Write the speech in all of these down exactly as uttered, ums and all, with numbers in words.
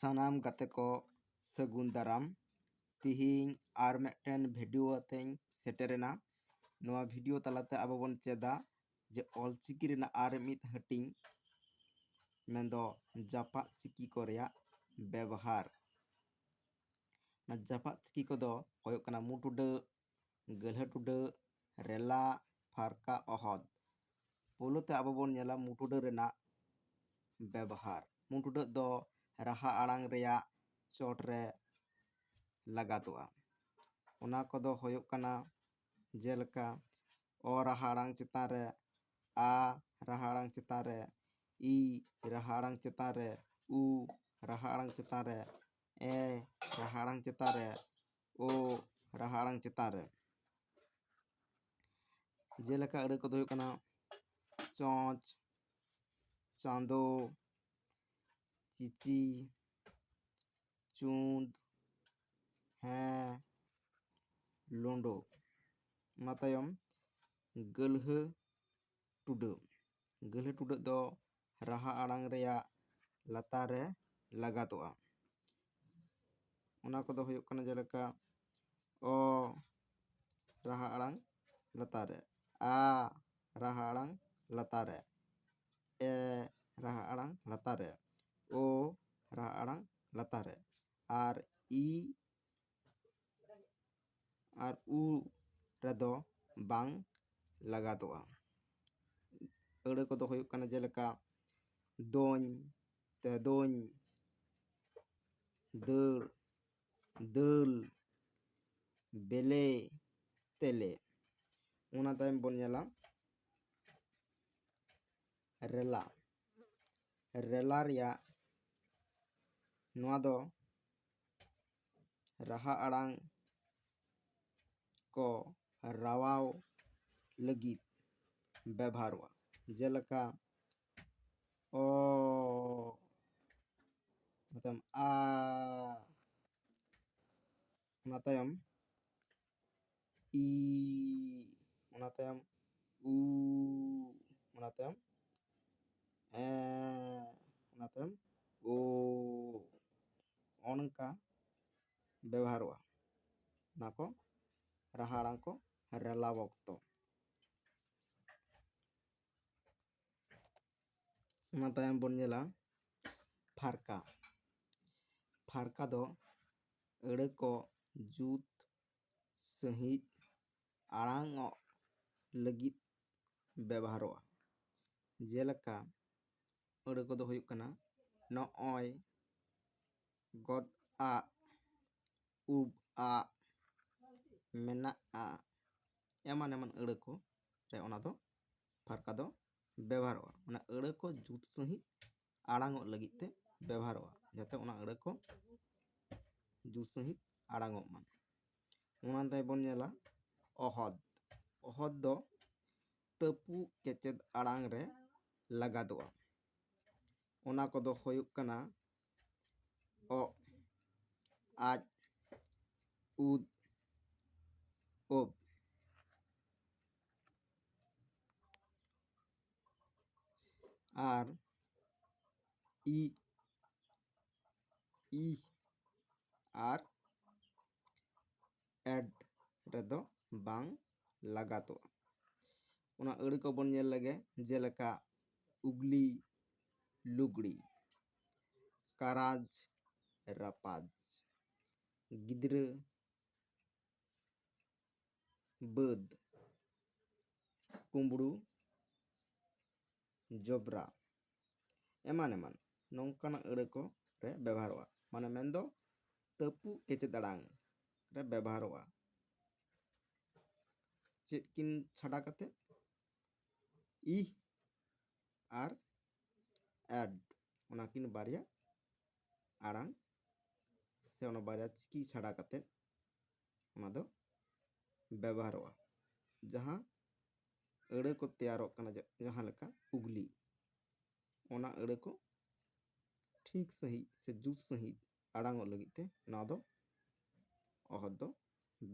ᱥᱟᱱᱟᱢ ᱜᱟᱛᱮ ᱠᱚ ᱥᱟᱹᱜᱩᱱ ᱫᱟᱨᱟᱢ᱾ ᱛᱤᱦᱤᱧ ᱟᱨ ᱢᱤᱫᱴᱮᱱ ᱵᱷᱤᱰᱤᱭᱳ ᱟᱛᱮᱧ ᱥᱮᱴᱮᱨᱮᱱᱟ᱾ ᱱᱚᱣᱟ ᱵᱷᱤᱰᱤᱭᱳ ᱛᱟᱞᱟᱛᱮ ᱟᱵᱚ ᱵᱚᱱ ᱪᱮᱫᱟ ᱡᱮ ᱚᱞᱪᱤᱠᱤ ᱨᱮᱱᱟᱜ ᱟᱨ ᱢᱤᱫ ᱦᱟᱹᱴᱤᱧ, ᱢᱮᱱᱫᱚ ᱡᱟᱯᱟᱜ ᱪᱤᱠᱤ ᱠᱚ ᱨᱮᱭᱟᱜ ᱵᱮᱵᱚᱦᱟᱨ᱾ ᱚᱱᱟ ᱡᱟᱯᱟᱜ ᱪᱤᱠᱤ ᱠᱚᱫᱚ ᱦᱩᱭᱩᱜ ᱠᱟᱱᱟ ᱢᱩ ᱴᱩᱰᱟᱹᱜ, ᱜᱟᱹᱞᱦᱟᱹ ᱴᱩᱰᱟᱹᱜ, ᱨᱮᱞᱟ, ᱯᱷᱟᱨᱠᱟ, ᱚᱦᱚᱫ᱾ ᱯᱳᱭᱞᱳ ᱛᱮ ᱟᱵᱚ ᱵᱚᱱ ᱧᱮᱞᱟ ᱢᱩ ᱴᱩᱰᱟᱹᱜ ᱨᱮᱱᱟᱜ ᱵᱮᱵᱚᱦᱟᱨ᱾ ᱢᱩ ᱴᱩᱰᱟᱹᱜ ᱫᱚ ᱨᱟᱦᱟ ᱟᱲᱟᱝ ᱨᱮᱭᱟᱜ ᱪᱚᱴ ᱨᱮ ᱞᱟᱜᱟᱛᱚᱜᱼᱟ᱾ ᱚᱱᱟ ᱠᱚᱫᱚ ᱦᱩᱭᱩᱜ ᱠᱟᱱᱟ ᱡᱮᱞᱮᱠᱟ ᱚ ᱨᱟᱦᱟ ᱟᱲᱟᱝ ᱪᱮᱛᱟᱱ ᱨᱮ ᱟ ᱨᱟᱦᱟ ᱟᱲᱟᱝ ᱪᱮᱛᱟᱱ ᱨᱮ, ᱤ ᱨᱟᱦᱟ ᱟᱲᱟᱝ ᱪᱮᱛᱟᱱ ᱨᱮ, ᱩ ᱨᱟᱦᱟ ᱟᱲᱟᱝ ᱪᱮᱛᱟᱱ ᱨᱮ, ᱮ ᱨᱟᱦᱟ ᱟᱲᱟᱝ ᱪᱮᱛᱟᱱ ᱨᱮ, ᱳ ᱨᱟᱦᱟ ᱟᱲᱟᱝ ᱪᱮᱛᱟᱱ ᱨᱮ᱾ ᱡᱮᱞᱮᱠᱟ ᱟᱹᱲᱟᱹ ᱠᱚᱫᱚ ᱦᱩᱭᱩᱜ ᱠᱟᱱᱟ ᱪᱚᱸᱪ, ᱪᱟᱸᱫᱳ, ᱪᱤᱪᱤ, ᱪᱩᱸᱫ, ᱦᱮᱸ, ᱞᱩᱸᱰᱩ᱾ ᱚᱱᱟ ᱛᱟᱭᱚᱢ ᱜᱟᱹᱞᱦᱟᱹ ᱴᱩᱰᱟᱹᱜ᱾ ᱜᱟᱹᱞᱦᱟᱹ ᱴᱩᱰᱟᱹᱜ ᱫᱚ ᱨᱟᱦᱟ ᱟᱲᱟᱝ ᱨᱮᱭᱟᱜ ᱞᱟᱛᱟᱨ ᱨᱮ ᱞᱟᱜᱟᱛᱚᱜᱼᱟ᱾ ᱚᱱᱟ ᱠᱚᱫᱚ ᱦᱩᱭᱩᱜ ᱠᱟᱱᱟ ᱡᱮᱞᱮᱠᱟ ᱚ ᱨᱟᱦᱟ ᱟᱲᱟᱝ ᱞᱟᱛᱟᱨ ᱨᱮ, ᱟ ᱨᱟᱦᱟ ᱟᱲᱟᱝ ᱞᱟᱛᱟᱨ ᱨᱮ, ᱮ ᱨᱟᱦᱟ ᱟᱲᱟᱝ ᱞᱟᱛᱟᱨ ᱨᱮ, ᱳ ᱨᱟᱦᱟ ᱟᱲᱟᱝ ᱞᱟᱛᱟᱨ ᱨᱮ, ᱟᱨ ᱤ ᱟᱨ ᱩ ᱨᱮᱫᱚ ᱵᱟᱝ ᱞᱟᱜᱟᱛᱚᱜᱼᱟ᱾ ᱟᱹᱲᱟᱹ ᱠᱚᱫᱚ ᱦᱩᱭᱩᱜ ᱠᱟᱱᱟ ᱡᱮᱞᱮᱠᱟ ᱫᱚᱧ, ᱛᱮᱫᱚᱧ, ᱫᱟᱹᱲ, ᱫᱟᱹᱞ, ᱵᱮᱞᱮ, ᱛᱮᱞᱮ᱾ ᱚᱱᱟ ᱛᱟᱭᱚᱢ ᱵᱚᱱ ᱧᱮᱞᱟ ᱨᱮᱞᱟ᱾ ᱨᱮᱞᱟ ᱨᱮᱭᱟᱜ ᱱᱚᱣᱟ ᱫᱚ ᱨᱟᱦᱟ ᱟᱲᱟᱝ ᱠᱚ ᱨᱟᱣᱟᱣ ᱞᱟᱹᱜᱤᱫ ᱵᱮᱵᱷᱟᱨᱚᱜᱼᱟ᱾ ᱡᱮᱞᱮᱠᱟ ᱚ, ᱚᱱᱟ ᱛᱟᱭᱚᱢ ᱟ, ᱚᱱᱟ ᱛᱟᱭᱚᱢ ᱤ, ᱚᱱᱟ ᱛᱟᱭᱚᱢ ᱩ, ᱚᱱᱟ ᱛᱟᱭᱚᱢ ᱮ, ᱚᱱᱟ ᱛᱟᱭᱚᱢ ᱳ᱾ ᱚᱱᱠᱟ ᱵᱮᱵᱚᱦᱟᱨᱚᱜᱼᱟ᱾ ᱚᱱᱟ ᱠᱚ ᱨᱟᱦᱟ ᱟᱲᱟᱝ ᱠᱚ ᱨᱮᱞᱟᱣ ᱚᱠᱛᱚ᱾ ᱚᱱᱟ ᱛᱟᱭᱚᱢ ᱵᱚᱱ ᱧᱮᱞᱟ ᱯᱷᱟᱨᱠᱟ᱾ ᱯᱷᱟᱨᱠᱟ ᱫᱚ ᱟᱹᱲᱟᱹ ᱠᱚ ᱡᱩᱛ ᱥᱟᱺᱦᱤᱡ ᱟᱲᱟᱝ ᱚᱜ ᱞᱟᱹᱜᱤᱫ ᱵᱮᱵᱚᱦᱟᱨᱚᱜᱼᱟ᱾ ᱡᱮᱞᱮᱠᱟ ᱟᱹᱲᱟᱹ ᱠᱚᱫᱚ ᱦᱩᱭᱩᱜ ᱠᱟᱱᱟ ᱱᱚᱜᱼᱚᱭ, ᱜᱚᱫ ᱟᱜ, ᱩᱵ ᱟᱜ, ᱢᱮᱱᱟᱜᱼᱟ, ᱮᱢᱟᱱ ᱮᱢᱟᱱ ᱟᱹᱲᱟᱹ ᱠᱚ ᱨᱮ ᱚᱱᱟ ᱫᱚ ᱯᱷᱟᱨᱠᱟ ᱫᱚ ᱵᱮᱵᱚᱦᱟᱨᱚᱜᱼᱟ᱾ ᱚᱱᱟ ᱟᱹᱲᱟᱹ ᱠᱚ ᱡᱩᱛ ᱥᱟᱺᱦᱤᱡ ᱟᱲᱟᱝ ᱚᱜ ᱞᱟᱹᱜᱤᱫ ᱛᱮ ᱵᱮᱵᱚᱦᱟᱨᱚᱜᱼᱟ, ᱡᱟᱛᱮ ᱚᱱᱟ ᱟᱹᱲᱟᱹ ᱠᱚ ᱡᱩᱛ ᱥᱟᱺᱦᱤᱡ ᱟᱲᱟᱝ ᱚᱜ ᱢᱟ᱾ ᱚᱱᱟ ᱛᱟᱭᱚᱢ ᱵᱚᱱ ᱧᱮᱞᱟ ᱚᱦᱚᱫ᱾ ᱚᱦᱚᱫ ᱫᱚ ᱛᱟᱹᱯᱩ ᱠᱮᱪᱮᱫ ᱟᱲᱟᱝ ᱨᱮ ᱞᱟᱜᱟᱫᱚᱜᱼᱟ᱾ ᱚᱱᱟ ᱠᱚᱫᱚ ᱦᱩᱭᱩᱜ ᱠᱟᱱᱟ ᱚᱜ, ᱟᱡ, ᱩᱫ, ᱚᱵ᱾ ᱟᱨ ᱤ, ᱤ ᱟᱨ ᱮᱰ ᱨᱮᱫᱚ ᱵᱟᱝ ᱞᱟᱜᱟᱛᱚᱜᱼᱟ᱾ ᱚᱱᱟ ᱟᱹᱲᱟᱹ ᱠᱚᱵᱚᱱ ᱧᱮᱞ ᱞᱮᱜᱮ, ᱡᱮᱞᱮᱠᱟ ᱩᱜᱽᱞᱤ, ᱞᱩᱜᱽᱲᱤ, ᱠᱟᱨᱟᱡᱽ, ᱨᱟᱯᱟᱡᱽ, ᱜᱤᱫᱽᱨᱟᱹ, ᱵᱟᱹᱫᱽ, ᱠᱩᱢᱵᱽᱲᱩ, ᱡᱚᱵᱽᱨᱟ, ᱮᱢᱟᱱ ᱮᱢᱟᱱ ᱱᱚᱝᱠᱟᱱᱟᱜ ᱟᱹᱲᱟᱹ ᱠᱚ ᱨᱮ ᱵᱮᱵᱚᱦᱟᱨᱚᱜᱼᱟ᱾ ᱢᱟᱱᱮ ᱢᱮᱱᱫᱚ ᱛᱟᱹᱯᱩ ᱠᱮᱪᱮᱫ ᱟᱲᱟᱝ ᱨᱮ ᱵᱮᱵᱚᱦᱟᱨᱚᱜᱼᱟ᱾ ᱪᱮᱫ ᱠᱤᱱ ᱪᱷᱟᱰᱟ ᱠᱟᱛᱮ? ᱤᱦ ᱟᱨ ᱮᱰ, ᱚᱱᱟ ᱠᱤᱱ ᱵᱟᱨᱭᱟ ᱟᱲᱟᱝ ᱥᱮ ᱚᱱᱟ ᱵᱟᱨᱭᱟ ᱪᱤᱠᱤ ᱪᱷᱟᱰᱟ ᱠᱟᱛᱮ ᱚᱱᱟ ᱫᱚ ᱵᱮᱵᱚᱦᱟᱨᱚᱜᱼᱟ᱾ ᱡᱟᱦᱟᱸ ᱟᱹᱲᱟᱹ ᱠᱚ ᱛᱮᱭᱟᱨᱚᱜ ᱠᱟᱱᱟ, ᱡᱟ-, ᱡᱟᱦᱟᱸ ᱞᱮᱠᱟ ᱩᱜᱽᱞᱤ, ᱚᱱᱟ ᱟᱹᱲᱟᱹ ᱠᱚ ᱴᱷᱤᱠ ᱥᱟᱺᱦᱤᱡ ᱥᱮ ᱡᱩᱛ ᱥᱟᱺᱦᱤᱡ ᱟᱲᱟᱝ ᱚᱜ ᱞᱟᱹᱜᱤᱫ ᱛᱮ ᱱᱚᱣᱟ ᱫᱚ ᱚᱦᱚᱫ ᱫᱚ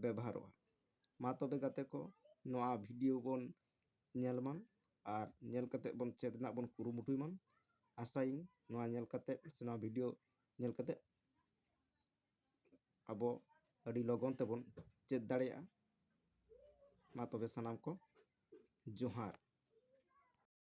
ᱵᱮᱵᱚᱦᱟᱨᱚᱜᱼᱟ᱾ ᱢᱟ ᱛᱚᱵᱮ ᱜᱟᱛᱮ ᱠᱚ, ᱱᱚᱣᱟ ᱵᱷᱤᱰᱤᱭᱳ ᱵᱚᱱ ᱧᱮᱞ ᱢᱟ ᱟᱨ ᱧᱮᱞ ᱠᱟᱛᱮ ᱵᱚᱱ ᱪᱮᱫ ᱨᱮᱱᱟᱜ ᱵᱚᱱ ᱠᱩᱨᱩᱢᱩᱴᱩᱭ ᱢᱟ᱾ ᱟᱥᱟᱭᱟᱹᱧ ᱱᱚᱣᱟ ᱧᱮᱞ ᱠᱟᱛᱮ ᱥᱮ ᱱᱚᱣᱟ ᱵᱷᱤᱰᱤᱭᱳ ᱧᱮᱞ ᱠᱟᱛᱮ ᱟᱵᱚ ᱟᱹᱰᱤ ᱞᱚᱜᱚᱱ ᱛᱮᱵᱚᱱ ᱪᱮᱫ ᱫᱟᱲᱮᱭᱟᱜᱼᱟ᱾ ᱢᱟ ᱛᱚᱵᱮ ᱥᱟᱱᱟᱢ ᱠᱚ ᱡᱚᱦᱟᱨ᱾